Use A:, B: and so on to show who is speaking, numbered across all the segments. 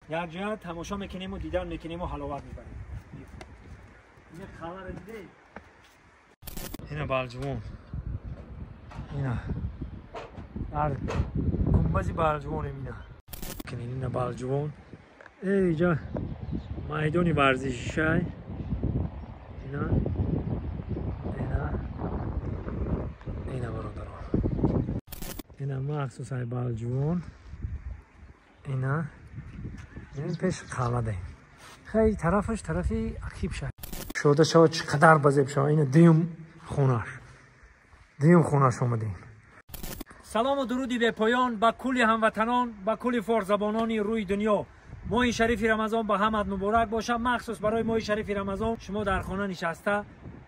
A: Як ҷоя тамошо мекунем ва дидан мекунем ва ҳаловат мебарем. Ин қалъаро дидед? Ина Балҷувон. Ина дар гунбази Балҷувонем ина. Ина Балҷувон. Инҷа майдони варзишишай. Ина ина ина бародарон. Ина махсусай Балҷувон. Ина ин пеш қалъа даем. Хеле тарафаш тарафи ақиб шад. Шода шавад чӣ қадар базеб шавад. Ина дуюм хонаш. Дуюм хонаш омадем. Салому дуруди бепоён ба кулли ҳамватанон, ба кулли форсзабонони рӯи дунё. Моҳи шарифи Рамазон ба ҳамат муборак бошад. Махсус барои моҳи шарифи Рамазон шумо дар хона нишаста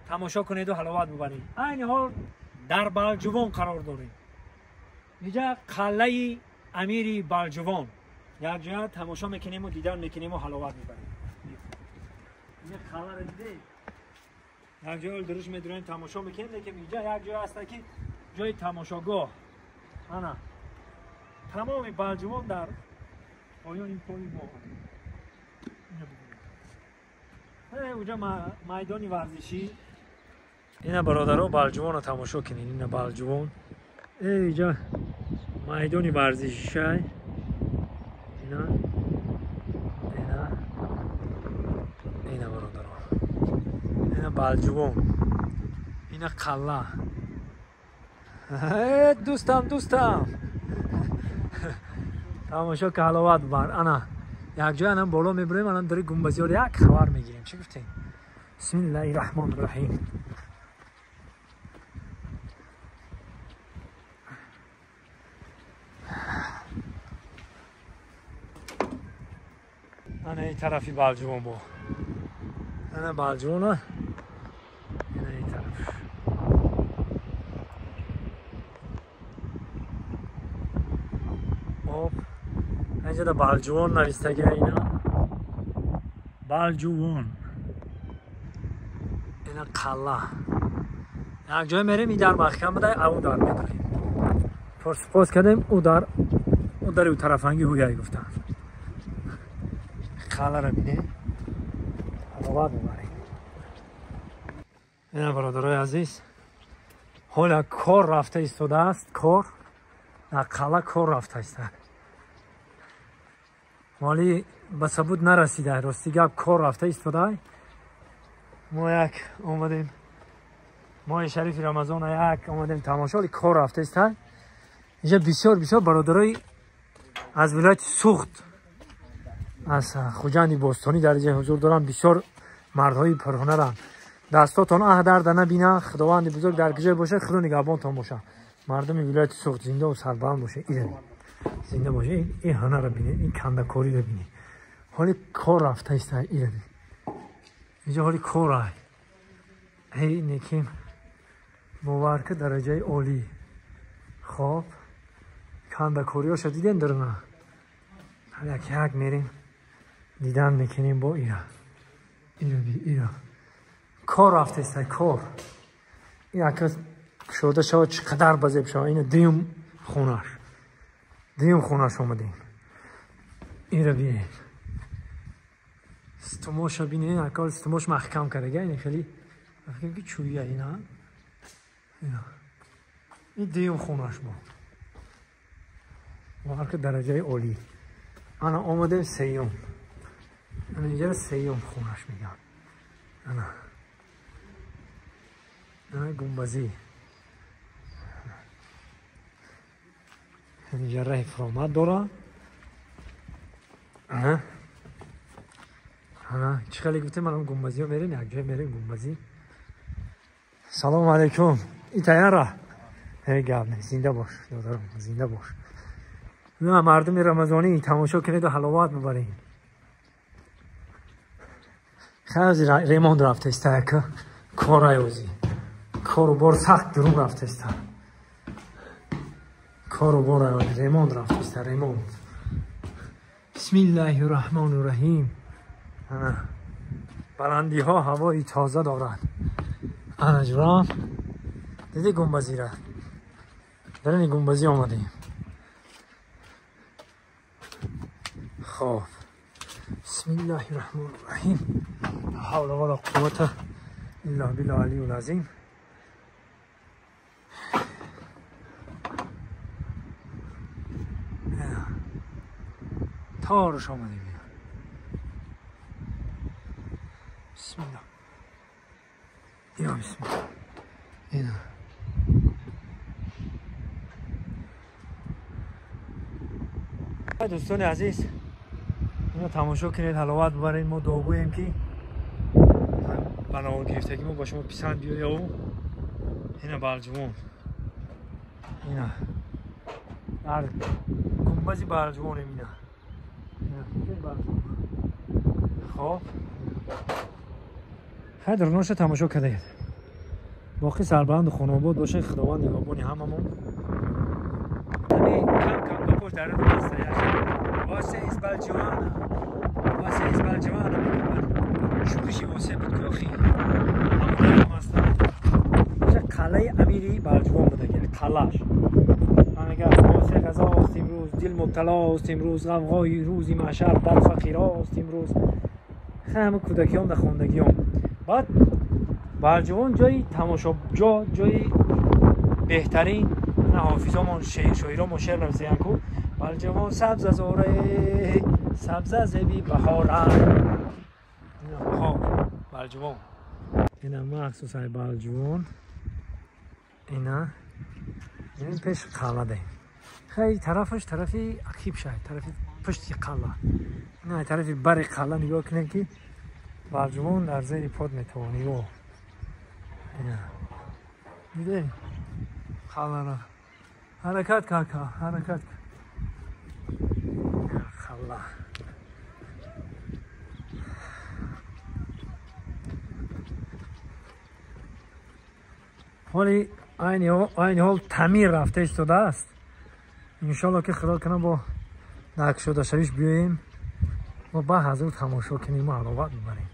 A: тамошо кунеду ҳаловат бубаред. Айни ҳол дар Балҷувон қарор дорем. Инҷа қалъаи амири Балҷувон. Як ҷоя тамошо мекунем ва дидан мекунем ва ҳаловат мебарем. Ин қалъаро дидед? Як ҷоя дуруш медурем тамошо мекунем, лекин инҷа як ҷоя аст ки ҷои тамошогоҳ. Ана тамоми Балҷувон дар поёни пои мо. Уҷа майдони варзишӣ. Ина бародаро Балҷувонро тамошо кунед. Ина Балҷувон. Инҷа майдони варзишишай. Ина ина ина бародаро. Ина Балҷувон. Ина қалъа. Дӯстам, дӯстам. Тамошо ки ҳаловат бар. Ана як ҷой анам боло мебурем, анам дари гунбазиёр як хабар мегирем. Чӣ гуфтем? Бисмиллаҳи раҳмони раҳим. Ана ин тарафи Балҷувон бо. Ана Балҷувона. Ина ин тараф. Оп. Инҷа да Балҷувон навистагия ина. Балҷувон. Ина қалъа. Як ҷой мерем, ин дар маҳкам буда, ав дар медорем. Пурсупос кардем, ӯ дар ӯ дари ӯ тарафанги ҳуяй гуфтанд. Қалъаро бинед. Ҳаловат мебарем. Ина бародарои азиз, ҳола кор рафта истодааст, кор. Дар қалъа кор рафта истодааст. Моли ба сабут нарасида, рости гап кор рафта истода. Мо як омадем, моҳи шарифи Рамазон як омадем тамошо, кор рафта истода. Инҷа бисёр бисёр бародарои аз вилояти Суғд, аз Хуҷанди бостонӣ дар инҷа ҳузур доранд. Бисёр мардҳои пурҳунаранд. Дастотон аҳ дарда набина, Худованди бузург дар куҷое бошад, Худо нигаҳбонтон бошад. Мардуми вилояти Суғд зинда ва сарбаланд бошад. Зинда бошад. Ин ҳунарро бинед, ин кандакориро бинед. Ҳоли кор рафта истода, ира бинед. Инҷа ҳоли кор ай. Эй неким бовар ки дараҷаи олӣ. Хоб кандакориҳоша дидем дарна. Як як мерем дидан мекунем бо ира. Ира би ира. Кор рафта истода, кор. Ин ака кушода шавад чӣ қадар базеб шавад. Ина дуюм хонаш. Дуюм хонаш омадем. Ира бинед. Стумоша бинед, акал стумош маҳкам кардага, ин хеле маҳкам ки чӯя ина. Ина. Ин дуюм хонаш бо. Варка дараҷаи олӣ. Ана омадем сеюм. Ана инҷа сеюм хонаш меган. Ана. Ана гунбазӣ. Инҷа раҳи фуромад дора. Ана. Ана чӣ хеле гуфтем, анам гунбазиҳо мерем, як ҷой мерем гунбазӣ. Салому алайкум. Ин таяра. Эй гап не, зинда бош, додарам, зинда бош. На мардуми рамазонӣ тамошо кунед ва ҳаловат мебаред. Хеле ремонт рафта истода, ки кор айозӣ. Кору бор сахт дурун рафта истода. Кору бор айозӣ, ремонт рафта истода, ремонт. Бисмиллаҳи раҳмони раҳим. Ана баландиҳо ҳавои тоза дорад. Ана ҷурам, диди гунбазира. Дар ин гунбазӣ омадем. Хоб. بسم الله الرحمن الرحیم. حول ولا قوة الا بالله العلی العظیم. تارش آمدیم. بسم الله یا بسم الله. اینا دوستان عزیز، اینا تماشا کنید، حلاوت ببرید. ما دعاگوییم که بنا گرفتگی ما با شما پسند بیاید. و اینا بلجوان، اینا در گنبز بلجوان، اینا خب خیلی درونش تماشا کردید. باقی سربلند و خانواد باشه. خداوند نگهبانی هممون. همین کم کم بپوش در رو هست. واسه از بلجوان، واسه از بلجوان میگم شوخیشی واسه بود که آخی همون هم هستن. قلعه امیری بلجوان بوده که قلعه‌اش. من میگم واسه غذاست امروز، دل مبتلاست امروز، غوغای روزی محشر در فقیراست امروز. همه کودکیام در خواندگیام. بعد بلجوان جای تماشا، جای بهترین. نه حافظامون شاعرامون شعر نویسیدن کو بلجوان سبز از آره سبز از بی بهارم. اینا بهار بلجوان. اینا مخصوص های بلجوان. اینا این پیش قلعه ده. خیلی طرفش طرفی عقیب شد، طرفی پشت قلعه. اینا طرفی بر قلعه نگاه کنید که بلجوان در زیر پاد میتوانی. و اینا دیده قلعه را حرکت کاکا، حرکت قلعه. حالی این حال تعمیر رفته ایستاده است. انشالله که خدا کنه با نقش شویش بیاییم و با حضور تماشا کنیم و حلاوت ببریم.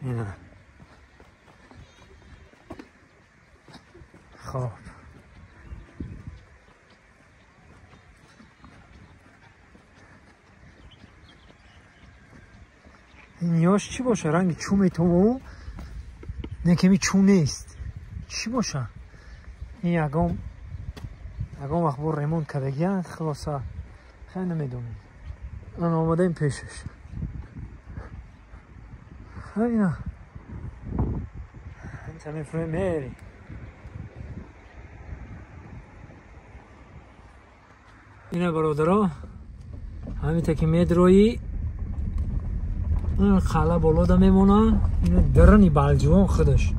A: اینا خب این یاش چی باشه؟ رنگ چوم تو نه کمی چوم نیست. چی باشه؟ این یگام وقت بر ریمون کردگیان خلاصه خیلی نمیدونیم. من آماده این پیشش. اینا این تمی میری. اینا برادرها همین تکی میدرویی این قلعه بالا دا میمونه. اینو درنی بلجوان خودش،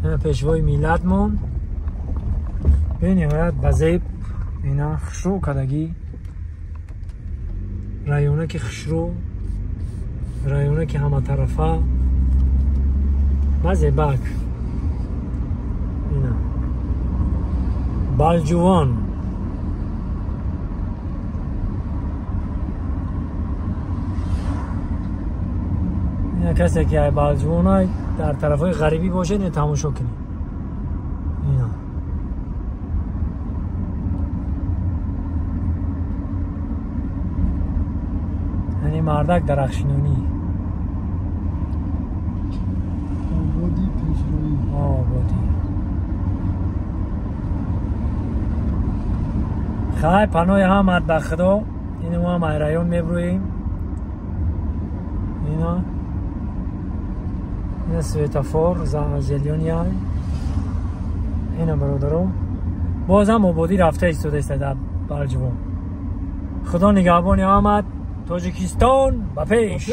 A: این پیشوای ملت مون به نهایت بزیب. اینا خشرو کدگی رایونه که خشرو، رایونه که همه طرفه بزیبک. اینا بلجوان. کسی که بلجوان در طرفای غریبی باشه نه تماشا کنی. اینا یعنی مردک درخشینونی
B: آبادی پیشروی
A: آبادی. خیلی پناه هم به خدا. اینو ما هم ایران میبرویم. اینا این سویتافور زلیونی های. اینا برادرو بازم آبادی رفته ایستاده است در بلجوان. خدا نگهبانی آمد. تاجیکستان به پیش.